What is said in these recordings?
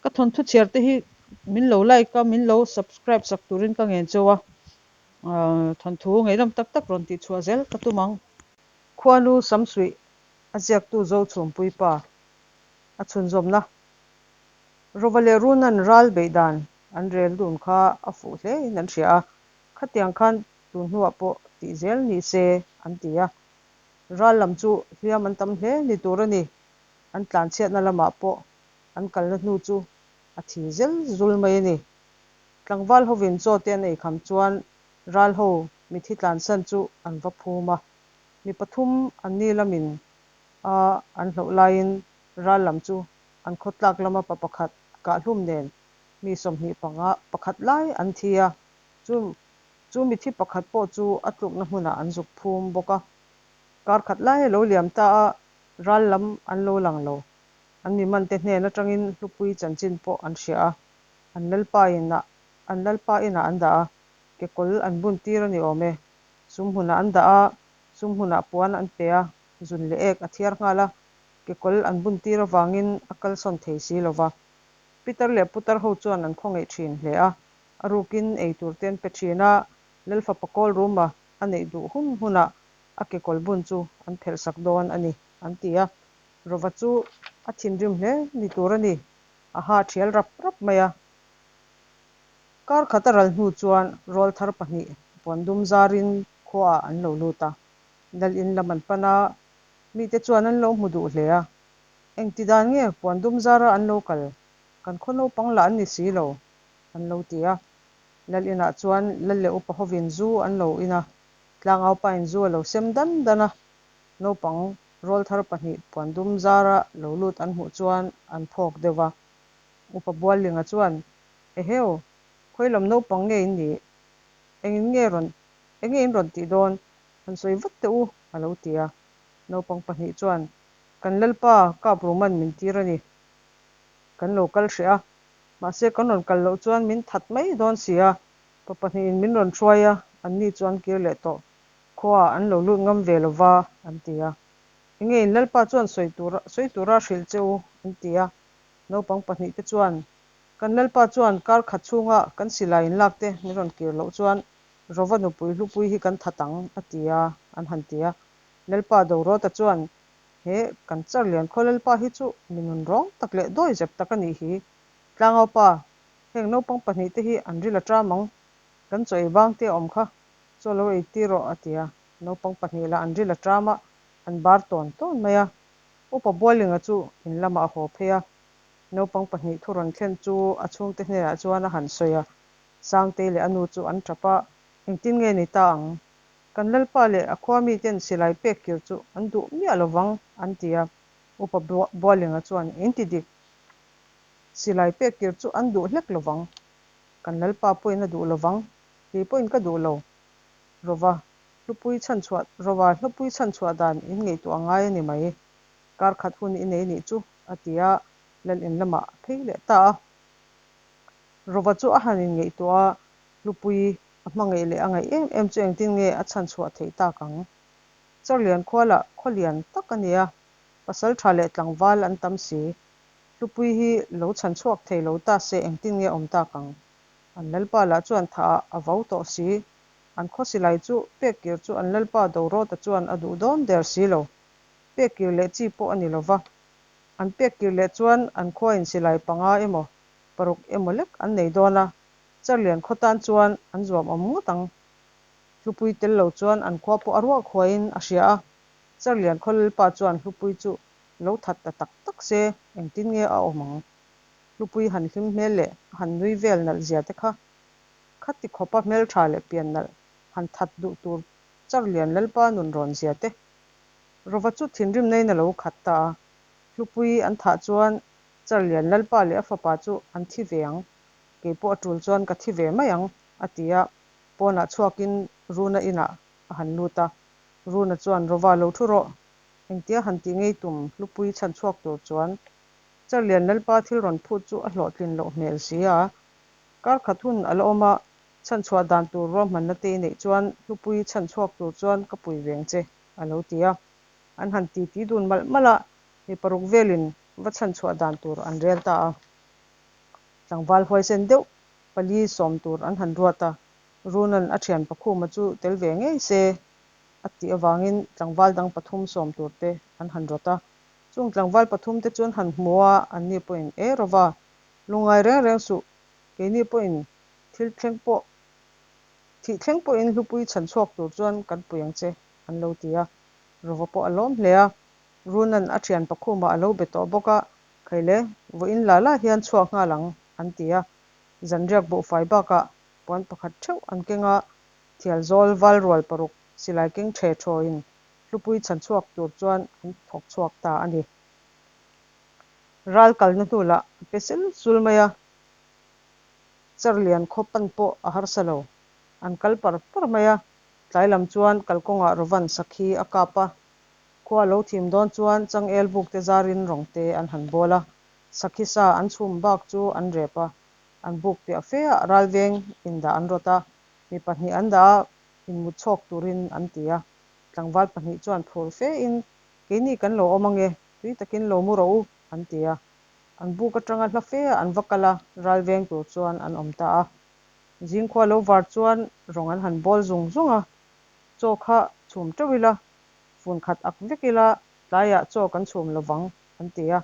Ka thawnthu chhiar te hi min lo like a, min lo subscribe sak turin ka ngen cheu a, thawnthu ngaihnawm tak tak rawn tih chhuah zel ka tum ang. Khuanu Samsuih a ziaktu Zochhumpuii pa a chhunzawmna Rova leh Runan ral beih dan an rel dun kha a fuh hle in an hria a, khatiang khan tun hnuah pawh tih zel ni se an ti a. Ral lam chu hliam an tam hle ni tur a ni, an tlanchhiatna lamah pawh an kalna hnu chu a thi zel zul mai a ni. Tlangval hovin chaw te an eikham chuan ral ho mithi tlansan chu an va phum a, mi pathum anni lamin a an hloh laiin ral lam chu an khawtlak lama pa pakhat kahhlum nen mi 25 pakhat lai an thi a, chu chu mithi pakhat pawh chu a tlukna hmunah an zuk phum bawk a. Kar khat lai a lo liam ta a, ral lam an lo lang lo. An mi mante hnen atangin hlupui chanchin pawh an hria a, an lalpa inah an lalpa inah an dah a, kekawl an bun tir a ni awm e. Sum hmunah an dah a, sum hmunah puan an pe a, zun leh ek a thiar nghal a, kekawl an bun tir avangin a kalsawn thei si lo va. Pitar leh putar ho chuan an khawngaih thin hle a, a rukin ei tur te an pe thin a, Lalfapa kawl ruma a neih duh hun hunah a kekawl bun chu an phelh sak dawn a ni, an ti a. Rova chu a thinrim hle ni tur a ni, a ha thial rap rap mai a. Kar khat a ral hnu chuan rawlthar pahnih puandum zarin khuaah an lo lut a, Lal in lam an pan a, mite chuan an lo hmu duh hle a. Engti dan nge puandum zara an lo kal? Kan khaw naupang lah an ni si lo, an lo ti a. Lal inah chuan Lal leh upa hovin zu an lo in a, tlangaupain zu a lo sem dan dan a. Naupang rawlthar pahnih puandum zara lo lut an hmuh chuan an phawk deuh a. Upa Buallinga chuan, Eheu, khawilam naupang nge in nih? Engin nge rawn, enge in rawn tih dawn? Han sawi vat teh u, a lo ti a. Naupang pahnih chuan, Kan Lalpa kap ruman min tir a ni. Kan lo kal hreh a, mahse kan rawn kal loh chuan min that mai dawn si a. Pa pahnihin min rawn hruai a, anni chu an kir leh tawh. Khuaah an lo lut ngam ve lo va, an ti a. Enge in Lalpa chuan sawi tura sawi tura hrilh che u, an ti a. Naupang pahnihte chuan, Kan Lalpa chuan kar khat chhunga kan silai inlak te min rawn kir loh chuan Rova nupui hlupui hi kan that ang, a ti a, an han ti a. Lalpa Dorawta chuan, He kan Charlian khaw Lalpa hi chu mi nun rawng tak leh dawi zep tak a nih hi. Tlangaupa, heng naupang pahnihte hi an ril a ṭam ang. Kan chaw ei bang te a awm kha, chaw lo ei tir rawh, a ti a. Naupang pahnih lah an ril a ṭam a, an bar tawn tawn mai a. Upa Bualinga chu in lamah a haw phei a. Naupang pahnih thu rawn thlen chu a chhungte hnenah chuan a han sawi a. Sangtei leh a nu chu an ṭap a, Engtin nge ni ta ang? Kan Lalpa leh a khua miten silai pek kir chu an duh miah lo vang, an ti a. Upa Bualinga chuan, In ti dik, silai pek kir chu an duh hlek lo vang. Kan Lalpa pawhin a duh lo vang, kei pawhin ka duh lo. Rova hlupui chhanchhuah Rova hlupui chhanchhuah dan in ngaihtuah a ngai a ni mai. Kar khat hun i nei nih chu, a ti a, Lal in lamah a phei leh ta a. Rova chu a han inngaihtuah a, Hlupui a hmangaih leh a ngaih em em chu engtin nge a chhanchhuah theih tak ang? Charlian khua lah khaw lian tak a ni a, pasal tha leh tlangval an tam si. Hlupui hi lo chhanchhuak thei lo ta se engtin nge awm tak ang? An lalpa lah chuan thah ah a vau tawh si. An khaw silai chu pek kir chu an lalpa Dorawta chuan a duh dawn der si lo. Pek kir leh chi pawh a ni lo va. An pek kir leh chuan an khuain silai panga emaw paruk emaw lek an nei dawn a, Charlian khaw tan chuan an zuam awm ngawt ang. Hlupui tel lo chuan an khua pawh a ruak huaiin a hria a, Charlian khaw lalpa chuan Hlupui chu lo that ta tak tak se engtin nge a awm ang? Hlupui han hlim hmel leh a han nui vel nalh zia te kha khati khawpa hmeltha leh pian nalh han that duh tur Charlian lalpa nun rawn zia te Rova chu thinrim naiin a lo khat ta a, Hlupui an thah chuan Charlian lalpa leh a fapa chu an thi ve ang, kei pawh a tul chuan ka thi ve mai ang, a ti a, pawnah chhuakin Runa inah a han lut a. Runa chuan, Rova lo thu rawh, engtia han tih ngei tum hlupui chhan chhuak tur chuan Charlian lalpa thil rawn phut chu a hlawhtlin loh hmel si a. Kar khat hun a la awm a, chhan chhuah dan tur ruahmanna te i neih chuan hlupui chhan chhuak tur chuan ka pui veng che, a lo ti a. An han titi dun malh malh a, mi paruk velin va chhan chhuah dan tur an rel ta a. Tlangval huaisen deuh pali sawm tur an han ruat a, Runa'n a thian Pakhuma chu tel ve ngei se a tih avangin tlangval dang pathum sawm tur te an han rawt a. Chung tlangval pathum te chu an han hmu a, anni pawhin, E Rova, lungngai reng reng suh, keini pawhin thil thleng pawh thih thleng pawhin hlupui chhan chhuak tur chuan kan pui ang che, an lo ti a. Rova pawh a lawm hle a, Runa'n a thian Pakhuma a lo be tawh bawk a, Khaile, vawiin la la hian chhuak nghal ang, an ti a. Zanriak buhfai bakah puan pakhat theuh an keng a, Thialzawl valrual paruk silai keng ṭhe ṭhawin hlupui chhan chhuak tur chuan an thawk chhuak ta a ni. Ral kalna hnu lah a pe sil sul mai a, Charlian khaw pan pawh a harsa lo. An kal par par mai a, tlai lam chuan kalkawngah Rovan sakhi a kap a, khua lo thim dawn chuan changel buk te zarin rawng te an han bawl a, sakhi sa an chhum bak chu an rep a, an buk piah fe ah ralveng indah an rawt a, mi pahnih an dah a, inmut chhawk turin an ti a. Tlangval pahnih chuan phur fe in, Keini kan lo awm ange, tui takin lo mu rawh u, an ti a. An buk atanga hla fe ah an va kal a, ral veng tur chuan an awm ta a. Zingkhua lo var chuan rawng an han bawl zung zung a, Chaw kha chhum teuh ila, fun khat ak vek ila, tlaiah chaw kan chhum lovang, an ti a.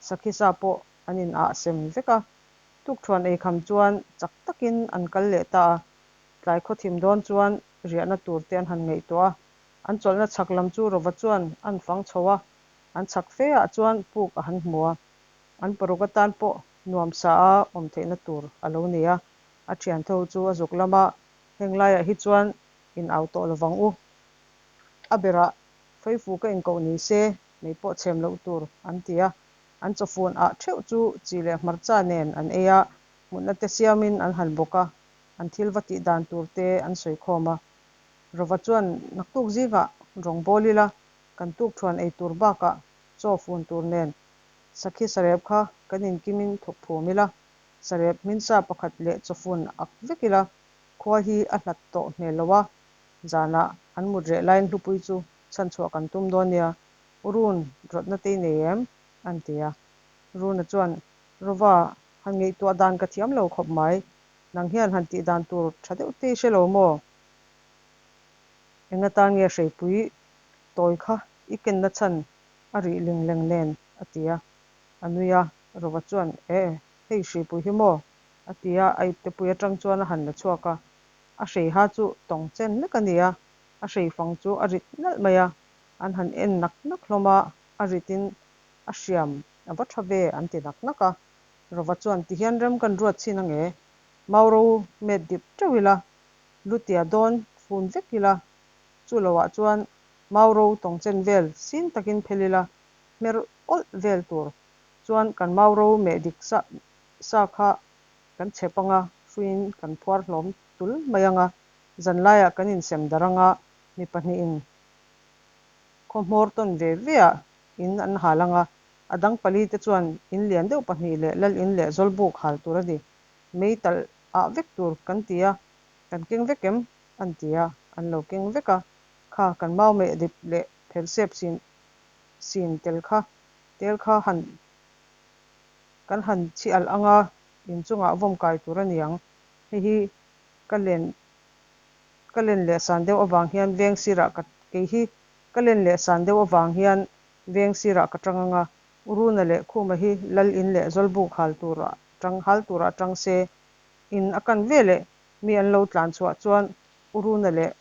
Sakhi sa pawh an in ah sem vek a. Tukṭhuan ei kham chuan chak takin an kal leh ta a, tlai khawthim dawn chuan riahna tur te an han ngaihtuah a, an chawlhna chhak lam chu Rova chuan an fang chho a, an chhak fe ah chuan puk a han hmu a, an paruk atan pawh nuam sa a awm theihna tur a lo ni a, a thiantho chu a zuk lam a, heng laiah hi chuan in au tawh lovang u, a berah Feifu ka inkoh ni se, mei pawh chhem loh tur an ti a, An chawfun ah theuh chu chi leh hmarcha nen an ei a, mutna te siamin an han bawk a, an thil va tih dan tur te an sawi khawm a. Rova chuan naktuk zingah rawng bawl ila, kan tuk thuan ei tur bakah chaw fun tur nen sakhi sarep kha kan inkimin thawk phum ila, sarep hminsa pakhat leh chawfun ak vek ila, khua hi a hlat tawh hmel lo a, zanah an mut reh laiin hlupui chu chhanchhuah kan tum dawn nia, U Run, rawtna te i nei em? an ti a. Runa chuan, Rova, han ngaihtuah dan ka thiam lo khawp mai. Nang hian han tih dan tur tha deuh te i hre lo maw? Eng atan nge hreipui tawi kha i kenna chhan a rih ling leng nen? a ti a. A nui a, Rova chuan, E, hei hreipui hi maw? a ti a, a iptepui atang chuan a han la chhuak a. A hreiha chu tawng chen lek a ni a, a hreifang chu a rit nalh mai a. An han en nak nak hlawm a, a ritin a hriam a va tha ve an ti nak nak a. Rova chuan tihian rem kan ruat chhin ange, Mauro met dip teuh ila, Lutia dawn fun vek ila, chu loah chuan Mauro tawngchen vel sin takin phel ila, hmer awlh vel tur chuan kan Mauro meh dik sa sa kha kan chhep anga, hruiin kan phuar hlawm tul mai anga, zanlaiah kan insem darh anga, mi pahnihin Khaw hmawr tawn ve ve ah in an hal ang a, a dang pali te chuan in lian deuh pahnih leh lal in leh zawlbuk hal tur a ni. Mei talh ah vek tur kan ti a, kan keng vek em? an ti a, an lo keng vek a. Kha kan mau meh dip leh phelsep sin sin tel kha tel kha han kan han chhi alh ang a, in chungah vawm kai tur a ni ang. Hei hi ka len Ka len leh san deuh avang hian veng sirah ka kei hi ka len leh san deuh avang hian veng sirah ka tang anga, U Runa leh Khuma hi Lal in leh Zawlbuk hal turah tang hal turah tang se in a kan ve leh mi an lo tlan chhuah chuan U Runa leh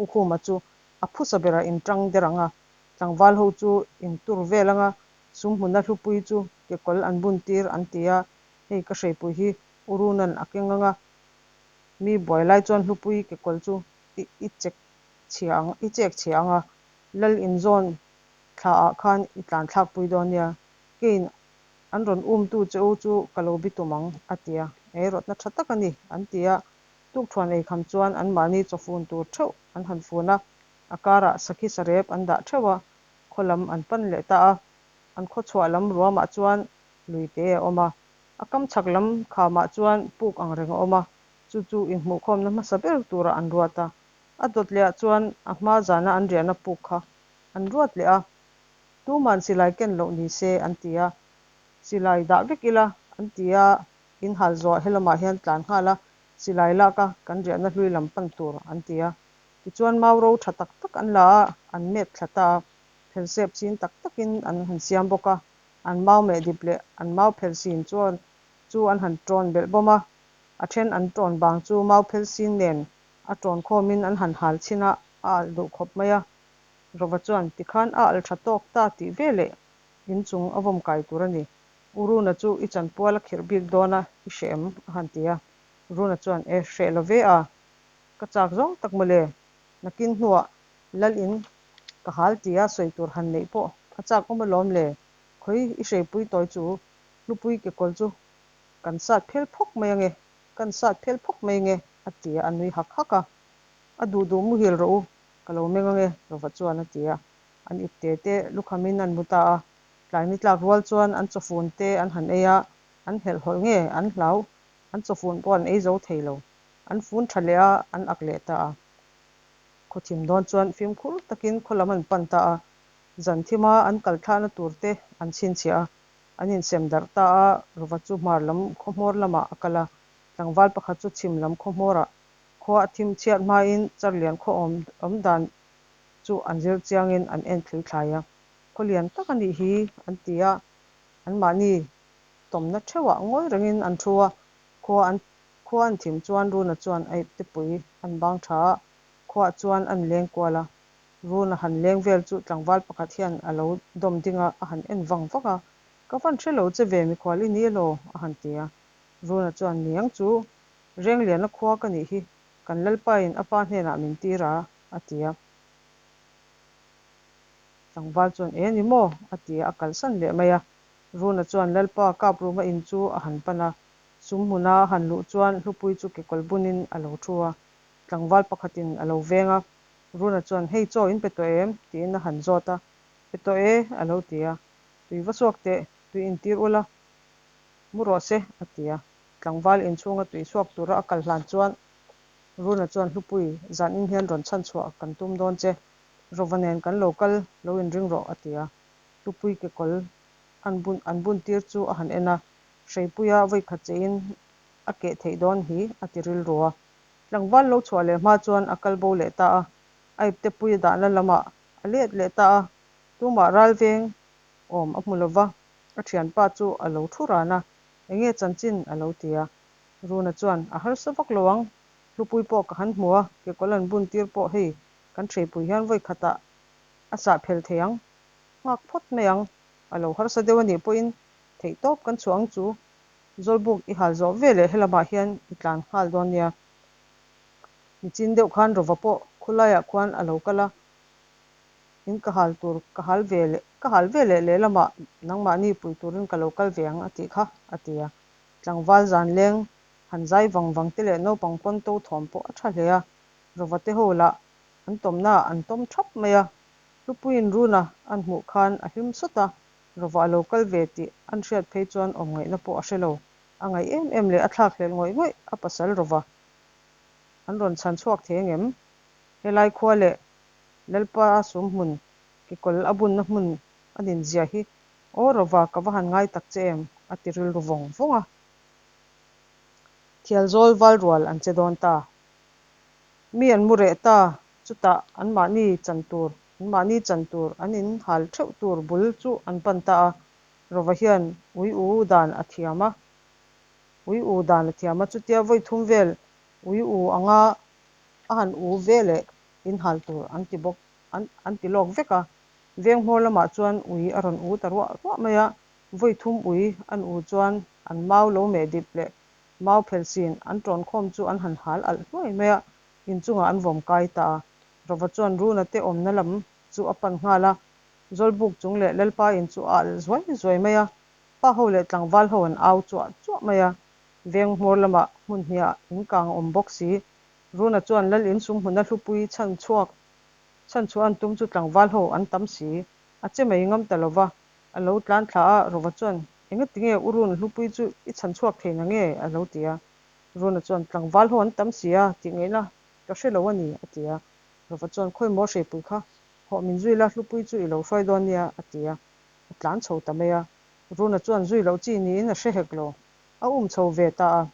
U Khuma chu a phusa berah in tang der ang a, tlangval ho chu in tur vel anga sumhmuna hlupui chu kekawl an bun tir an ti a, hei ka hreipui hi U Runa'n a keng anga Mi buai lai chuan hlupui kekawl chu i i chek chhia ang i chek chhia ang a, Lal inzawn thla ah khan i tlan thlak pui dawn nia, keiin an rawn um tu che u chu ka lo bi tum ang, a ti a, ei rawtna tha tak a ni, an ti a, tukṭhuan ei kham chuan anmahni chawfun tur theuh an han fun a, a karah sakhi sarep an dah theuh a, khaw lam an pan leh ta a, an khaw chhuah lam ruamah chuan luite a awm a. A kam chhak lam khamah chuan puk ang reng a awm a, chu chu inhmuhkhawmna hmasa ber turah an ruat a. A dawt lehah chuan a hma zana an riahna puk kha an ruat leh a, tuman silai ken loh ni se an ti a, silai dah vek ila an ti a, in hal zawh helamah hian tlan nghal a, silai lak a kan riahna hlui lam pan tur an ti a. Tichuan mau ro tha tak tak an la a, an met thla ta a, phelsep chin tak takin an han siam bawk a, an mau meh dip leh an mau phel sin chuan chu an han tawn belh bawm a, a then an tawn bang chu mau phel sin nen a tawn khawmin an han hal chhin a, a alh duh khawp mai a. Rova chuan tikhan a alh tha tawk ta tih veleh in chung a vawm kai tur a ni. U Runa chu i chanpual a khirh bik dawn a, i hreh em? a han ti a. Runa chuan, E, hreh lo ve a, ka chak zawng tak mawle. Nakin hnuah Lal in ka hal tia sawi tur han neih pawh a chak awm alawm le. Khawi i hreipui tawi chu hlupui kekawl chu kan sat phel phawk mai ange, kan sat phel phawk mai ange, a ti a, a nui hak hak a. A duh duh muhil rawh u, ka lo meng ange, Rova chuan a ti a. An ipte te lukhamin an mu ta a. Tlai ni tlak rual chuan an chawfun te an han ei a, an helhhawlh nge an hlau, an chawfun pawh an ei zo thei lo. An fun tha leh a, an ak leh ta a. Khawthim dawn chuan fimkhur takin khaw lam an pan ta a, zan thima an kal thlahna tur te an chhinchhiah a, an insem darh ta a, Rova chu hmar lam khaw hmawr lamah a kal a, tlangval pakhat chu chhim lam khaw hmawrah khua a thim chhiat hmain Charlian khaw awm awm dan chu an zir chiangin an en thlui thlai a. Khaw lian tak a nih hi an ti a, anmahni tawmna theuhah ngawi rengin an thu a, khua an khua an thim chuan Runa chuan a ipte pui an bang tha a, khuaah chuan an leng kual a. Runa han leng vel chu tlangval pakhat hian a lo dawm ding a, a han en vang vak a, Ka van hre lo che ve mikhual i ni elaw? a han ti a. Runa chuan Niang chu Rengliana khua ka nih hi, kan Lalpain a pa hnenah min tir a, a ti a. Tlangval chuan, E ni maw? a ti a, a kalsan leh mai a. Runa chuan Lalpa kap ruma in chu a han pan a, sum hmuna a han luh chuan Hlupui chu kekawl bunin a lo thu a. Tlangval pakhatin a lo veng a. Runa chuan, Hei chaw in pe tawh em? tiin a han zawt a. Pe tawh e, a lo ti a. Tui va chhuak teh, tui intir ula, mu rawh se, a ti a. Tlangval inchhunga tui chhuak tura a kal hlan chuan Runa chuan Hlupui, zanin hian rawn chhan chhuah kan tum dawn che. Rova nen kan lo kal, lo inring rawh, a ti a. Hlupui kekawl an bun an bun tir chu a han en a, Hreipuia vawikhat chein a keh theih dawn hi, a ti rilru a. Tlangval lo chhuah leh hma chuan a kal bo leh ta a, a iptepui a dahna lamah a let leh ta a. Tumah ralveng awm a hmu lova, a thianpa chu a lo thu ran a, Enge chanchin? a lo ti a. Runa chuan, A harsa vak lo ang, hlupui pawh ka han hmu a, kekawl an bun tir pawh hei kan hreipui hian vawi khatah a sah phel thei ang, nghak phawt mai ang, a lo harsa deuh a nih pawhin theih tawp kan chhuah ang chu, Zawlbuk i hal zawh veleh helamah hian i tlan nghal dawn nia. Nichin deuh khan Rova pawh khulaiah khuan a lo kal a, in ka hal tur ka hal ve leh ka hal ve leh lehlamah nangmahni pui turin ka lo kal ve ang a tih kha, a ti a. Tlangval zan leng han zai vang vang te leh naupang pawn to thawm pawh a tha hle a, Rova te ho lah an tawmnaah an tawm thap mai a. Hlupuiin Runa an hmuh khan a hlim sawt a, Rova a lo kal ve tih an hriat phei chuan awm ngaihna pawh a hre lo. A ngaih em em leh a thlak hlelh ngawih ngawih a pasal Rova an rawn chhan chhuak thei angem? Helai khua leh Lalpa sum hmun kikawl a bunna hmun a nin zia hi Aw Rova ka va han ngai tak che em? a ti rilru vawng vawng a. Thialzawl val rual an che dawn ta. Mi an mu reh ta, chutah anmahni chan tur, anmahni chan tur, an in hal theuh tur bul chu an pan ta a. Rova hian ui u dan a thiam a, ui u dan a thiam a, chutia vawi thum vel ui u anga a han u ve leh in hal tur an ti bawk, an an ti lawk vek a. Veng hmawr lamah chuan ui a rawn u ta ruah ruah mai a, vawi thum ui an u chuan an mau lo meh dip leh Mau phelsin an tawn khawm chu an han hal alh hluai mai a, inchungah an vawm kai ta a. Rova chuan Runa te awmna lam chu a pan nghal a, Zawlbuk chung leh Lalpa in chu a alh zuai zuai mai a, pa ho leh tlangval ho an au chuah chuah mai a. Veng hmawr lamah hmun hniah in kang awm bawk si. Runa chuan Lal in sum hmuna hlupui chhan chhuak chhan chhuah an tum chu tlangval ho an tam si, a che mai ngam ta lova. A lo tlan thla a, Rova chuan, Engati nge u Run hlupui chu i chhan chhuak thei na nge? a lo ti a. Runa chuan, Tlangval ho an tam si a, tih ngaihna ka hre lo a ni, a ti a. Rova chuan, Khawi maw hreipui kha, hawh min zui la, hlupui chu i lo hruai dawn nia, a ti a. A tlan chho ta mai a. Runa chuan zui loh chi niin a hre hek lo. A um chho ve ta a.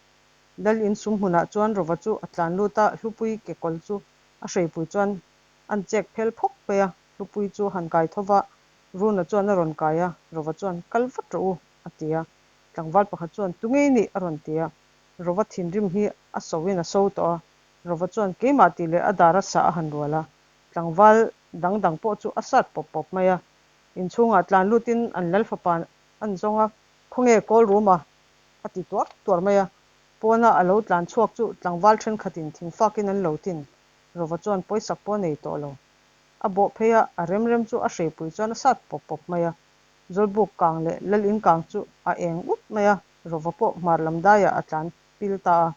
Lal in sum hmunah chuan Rova chu a tlan lut a, Hlupuii kekawl chu a hreipui chuan a'n chek phel phawk mai a. Hlupuii chu a han kai tho va, Runa chuan a rawn kai a, Rova chuan, Kal vat rawh u, a ti a. Tlangval pakhat chuan, Tunge i nih? a rawn ti a. Rova thinrim hi a soin a so tawh a. Rova chuan, Keimah tih leh a dar a sah a han rual a. Tlangval dang dang pawh chu a sat pawp pawp mai a. Inchhungah tlan lutin an lal fapa an zawng a. Khawnge kawl ruma? a ti tuar tuar mai a. Pawna a lo tlan chhuak chu tlangval thenkhatin thingfakin an lo tin. Rova chuan pawisak pawh a nei tawh lo. A bawh phei a, a rem rem chu a hreipui chuan a sat pawp pawp mai a. Zawlbuk kang leh lal in kang chu a eng ut mai a, Rova pawh hmar lam daiah a tlan pil ta a.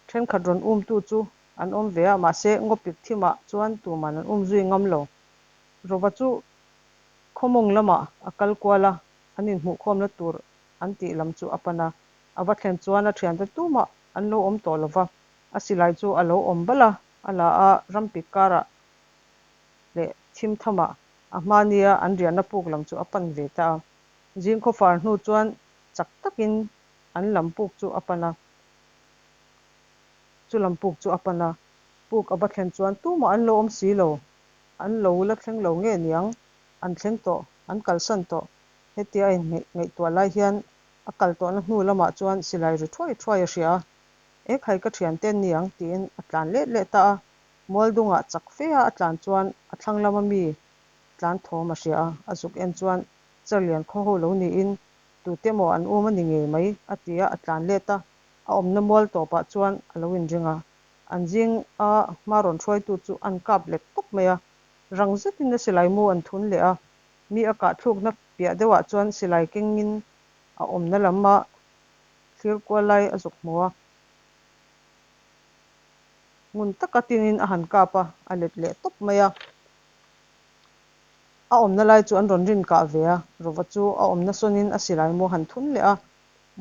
Thenkhat rawn umtu chu an awm ve a, mahse ngawpik thimah chuan tuman an umzui ngam lo. Rova chu khawmawng lamah a kal kual a, an inhmuhkhawmna tur an tih lam chu a pan a. A va thlen chuan a thiante tumah an lo awm tawh lo va, a silai chu a lo awm bal a, a la a, rampik karah leh thim thamah a hma nia an riahna puk lam chu a pan ve ta a. Zing khawfar hnu chuan chak takin an lam puk chu a pan a, chu lam puk chu a pan a, puk a va thlen chuan tumah an lo awm si lo, an lo la thleng lo nge niang, an thleng tawh, an kalsan tawh. Hetia a inhneih ngaihtuah lai hian a kal tawhna hnu lamah chuan silai ri thuai thuai a hria a, Ekhai ka thiante an ni ang tiin a tlan let leh ta a, Mualdungah chak fe a a tlan chuan a thlang lama mi tlan thawm a hria a, a zuk en chuan Charlian khaw ho lo niin tute maw an um a ni ngei mai a ti a, a tlan let a, a awmna mual tawpah chuan a lo inring a, an zing a hma rawn hruaitu chu an kap let tawp mai a, rang zetin a silai mu an thun leh a, Mi a kah thlukna piah deuhah chuan silai kengin a awmna lama thlir kual lai a zuk hmu a. Ngun taka tinin a han kap a, a let leh tawp mai a. A awmna lai chu an rawn rin kah ve a, Rova chu a awmna sawnin a silai mu a han thun leh a.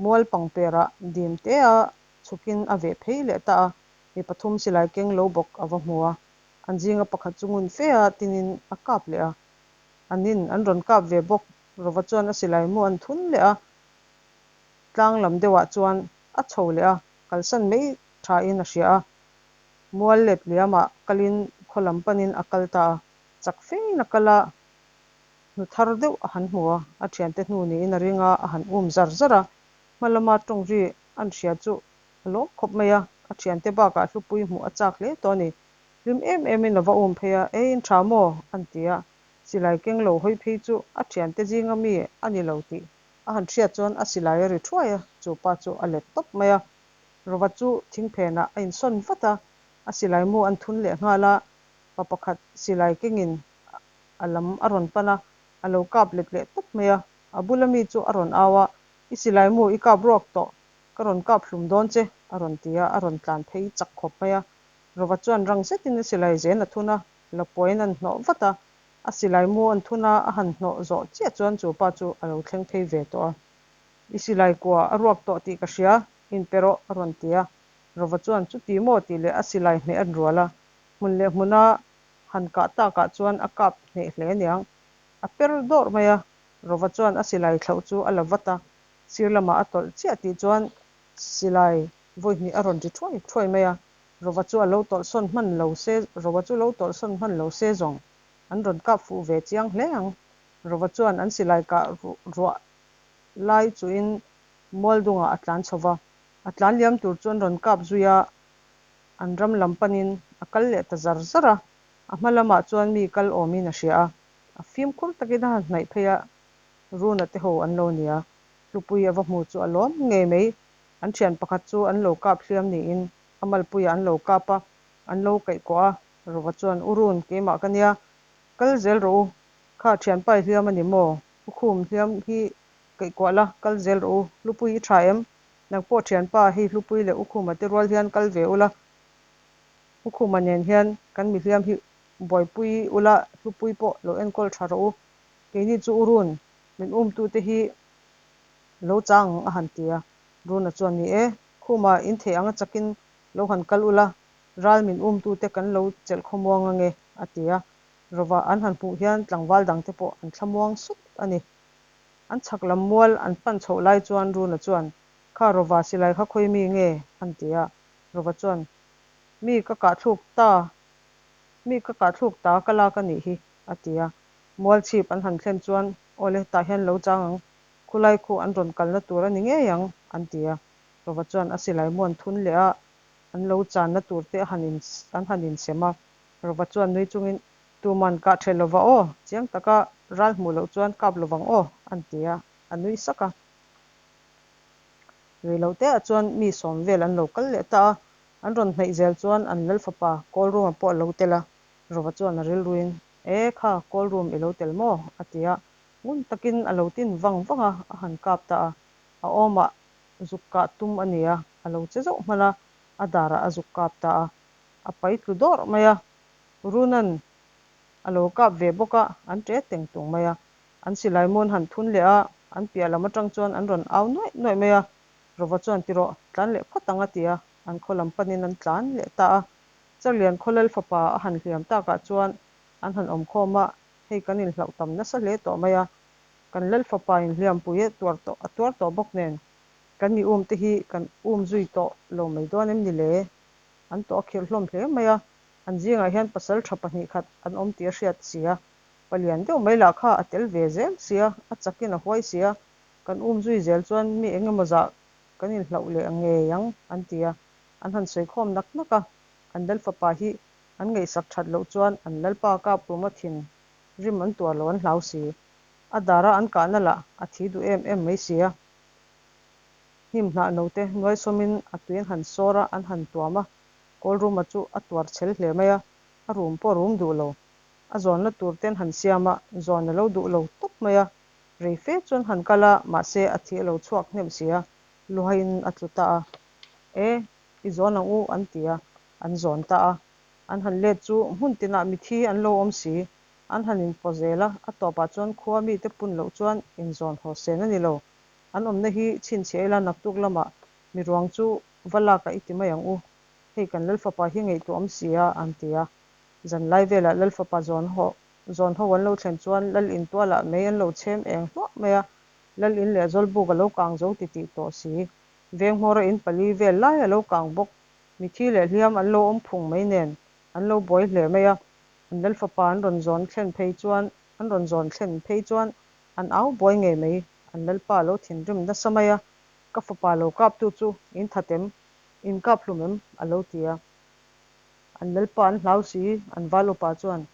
Mual pangperah dim tea chhukin a veh phei leh ta a, mi pathum silai keng lo bawk a va hmu a. An zinga pakhat chu ngun fe a tinin a kap leh a. Anin an rawn kap ve bawk. Rova chuan a silai mu an thun leh a, tlang lam deuhah chuan a chho leh a, kalsan mai thain a hria a. Mual let liamah kalin khaw lam panin a kal ta a, chak fein a kal a, hnu thar deuh a han hmu a, a thiante hnu niin a ring a, a han um zar zar a. Hma lama tawngri an hria chu a lawm khawp mai a, a thiante bakah hlupui hmuh a chak hle tawh a ni. Hlim em emin a va um phei a, Ei, in tha maw? an ti a. Silai keng lo hawi phei chu a thiante zinga mi a ni lo tih a han hriat chuan a silai a ri thuai a, chu pa chu a let tawp mai a. Rova chu thingphenah a insawn vat a, a silai mu an thun leh nghal a, pa pakhat silai kengin a lam a rawn pan a, a lo kap let leh tawp mai a. A bula mi chu a rawn au a, I silai mu i kap ruak tawh, ka rawn kap hlum dawn che, a rawn ti a, a rawn tlan phei chak khawp mai a. Rova chuan rang zetin a silai zen a thun a, Lapuaiin an hnawh vat a, a silai mu an thun a, a han hnawh zawh chiah chuan chu pa chu a lo thleng phei ve tawh a. I silai kua a ruak tawh tih ka hria, inpe rawh, a rawn ti a. Rova chuan chuti maw tih leh a silai hmeh an rual a, hmun leh hmuna han kah takah chuan a kap hneh hle aniang. A per dawrh mai a, Rova chuan a silai thlauh chu a la vat a, sir lamah a tawlh chiah tih chuan silai vawi hnih a rawn ri thuai thuai mai a, Rova chu a lo tawlhsawn hman lo se, Rova chu lo tawlhsawn hman lo se zawng an rawn kap fuh ve chiang hle ang. Rova chuan an silai kah ruah lai chuhin Mualdungah a tlan chho va, a tlan liam tur chu an rawn kap zui a, an ram lam panin a kal leh ta zar zar a, a hma lamah chuan mi kal awmin a hria a, a fimkhur takin a han hnaih phei a, Runa te ho an lo ni a, Hlupui a va hmu chu a lawm ngei mai. An thian pakhat chu an lo kap hliam niin a malpuiah an lo kap a, an lo kaih kawh a, Rova chuan, U Run, keimah ka nia, kal zel rawh u, kha thianpa i hliam a ni maw? U Khum, hliam hi kaih kuah la, kal zel rawh u, Hlupui i tha em? Nang pawh thianpa, hei Hlupui leh U Khuma te rual hian kal ve ula, U Khuma nen hian kan mi hliam hi buaipui ula, Hlupui pawh lo enkawl tha rawh u, keini chu U Run, min umtute hi lo chang ang a han ti a. Runa chuan, Ni e, Khuma in theih anga chakin lo han kal ula, ral min umtute kan lo chelh khawmuang ange, a ti a. Rova an han hmuh hian tlangval dangte pawh an thlamuang sut a ni. An chhak lam mual an pan chhoh lai chuan Runa chuan, Kha Rova silai kha khawi mi nge? an ti a. Rova chuan, Mi ka kahthluk ta, mi ka kahthluk ta ka lak a nih hi, a ti a. Mualchhip an han thlen chuan, Awle, tah hian lo chang ang, khulai khu an rawn kalna tur a ni ngei ang, an ti a. Rova chuan a silai muan thun leh a, an lo channa tur te a han in an han insem a. Rova chuan nui chungin, Tuman kah ṭheh lova aw, chiang taka ral hmuh loh chuan kap lovang aw, an ti a, a nui sak a. Rei lo teah chuan mi sawm vel an lo kal leh ta a, an rawn hnaih zel chuan an lal fapa Kawlruma pawh a lo tel a, Rova chuan a rilruin, E kha, Kawlrum i lo tel maw? a ti a, ngun takin a lo tin vang vang a, a han kap ta a, a awmah zuk kah tum a ni a, a lo che zauh hman a, a darah a zuk kap ta a, a pai tlu dawrh mai a, Runan a lo kap ve bawk a, an ṭe teng tung mai a. An silai mu an han thun leh a, an piah lam aṭang chuan an rawn au nuaih nuaih mai a. Rova chuan ti rawh, tlan leh phawt ang a ti a, an khaw lam panin an tlan leh ta a. Charlian Khawlal fapa a han hliam takah chuan an han awm khawm a, hei kan inhlauh tam nasa hle tawh mai a, kan lal fapa inhliampui a tuar tawh a tuar tawh bawk nen kan mi um te hi kan um zui tawh lo mai dawn em ni le? An tawh a khirh hlawm hle mai a, an zingah hian pasal tha pahnih khat an awm tih a hriat si a, palian deuh mai lah kha a tel ve zel sia, a chakin a huai sia, kan um zui zel chuan mi eng emaw zah kan inhlauh leh ngei ang an ti a, an han sawi khawm nak nak a, an lal fapa hi an ngaihsak that loh chuan an lalpa kap ruma thin rim an tuar lo an hlau si, a dara an kahna lah a thi duh em em mai sia. Hnim hnah note nuai sawmin a tui an han sawr a, an han tuam a, Kawlruma chu a tuar chhel hle mai a, a rum pawh a rum duh lo. A zawnna tur te an han siam a, zawn a lo duh lo tawp mai a, rei fe chuan han kal a, mahse a thi a lo chhuak hnem si a, luhaiin a tlu ta a. E, i zawn ang u an ti a, an zawn ta a. An han let chu hmun tinah mithi an lo awm si, an han inpaw zel a, a tawpah chuan khua mite pun loh chuan inzawn haw sen a ni lo. An awmna hi chhinchhiah ila naktuk lamah mi ruang chu va lakah i ti mai ang u, hei kan Lalfapa hi ngaihtuah awm si a, an ti a. Zanlai velah Lalfapa zawn ho zawn ho an lo thlen chuan Lal in tualah mei an lo chhem eng hluah mai a, Lal in leh Zawlbuk a lo kang zo titih tawh si. Venghmawra in pali vel lai a lo kang bawk. Mithi leh hliam an lo awm phung mai nen an lo buai hle mai a, an Lalfapa an rawn zawn thlen phei chuan an rawn zawn thlen phei chuan an au buai ngei mai. An Lalpa a lo thinrim nasa mai a, Ka fapa lo kaptu chu in that em? In kap hlum em? a lo ti a. An lalpa an hlau si, an val upa chuan.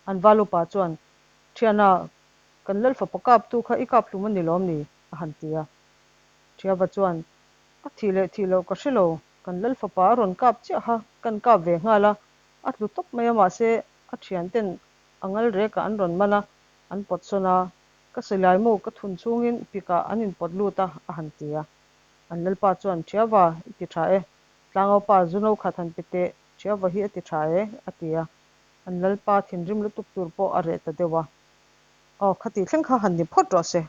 An val upa chuan, Thiana, kan lal fapa kaptu kha i kap hlum a ni lawm ni? a han ti a. Thiava chuan, A thih leh thih loh ka hre lo, kan lal fapa a rawn kap chiah kha kan kap ve nghal a, a tlu tawp mai a mahse a thianten a ngal rekah an rawn man a, an pawt sawn a, Ka silai mu ka thun chungin pikah an inpawt lut a, a han ti a. An lalpa chuan, Thiava, i ti tha e. Tlangaupa zu no khat han pe teh, Thiava hi a ti tha e, a ti a. An lalpa thinrim lutuk tur pawh a reh ta deuh a. Aw, khati thleng kha han ni phawt rawh se,